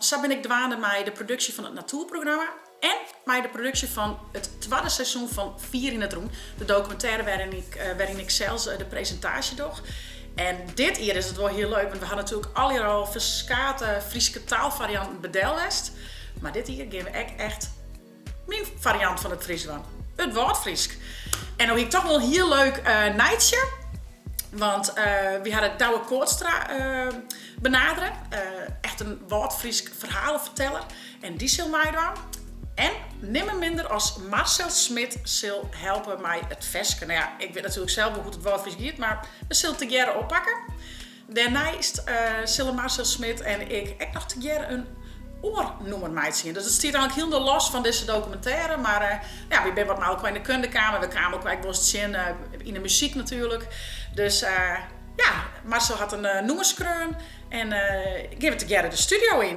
Sa bin ik dwaande mei de produksje fan it natoerprogramma en mei de produksje fan it twadde seizoen fan Fier yn it Rûn, de dokumintêre wêryn ik sels de presintaasje doch. En dit jier is it wol hiel leuk, want we ha natuerlik allegear al ferskate Fryske taalfarianten by del west. Mar dit jier gean we ek echt myn fariant fan it Frysk dwaan, it Wâldfrysk. En no hie ik toch wol in hiel leuk nijtsje, want wy ha Douwe Kootstra benadere, echt in Wâldfrysk ferhaleferteller, en dy sil meidwaan. En nimmen minder as Marcel Smit sil helpe mei it ferske. No ja, ik wit natuerlik sels wol hoe't it Wâldfrysk giet, mar we sille it tegearre oppakke. Dêrneist sille Marcel Smit en ik ek noch tegearre in oar nûmer meitsjen. Dus it stiet eigenlik hielendal los fan dizze dokumintêre, mar ja, wy binne wat mei elkoar yn de kunde kaam en we kamen elkoar ek wolris tsjin yn de muzyk natuerlik. Dus ja, Marcel hat in nûmer skreaun en gean we tegearre de studio yn.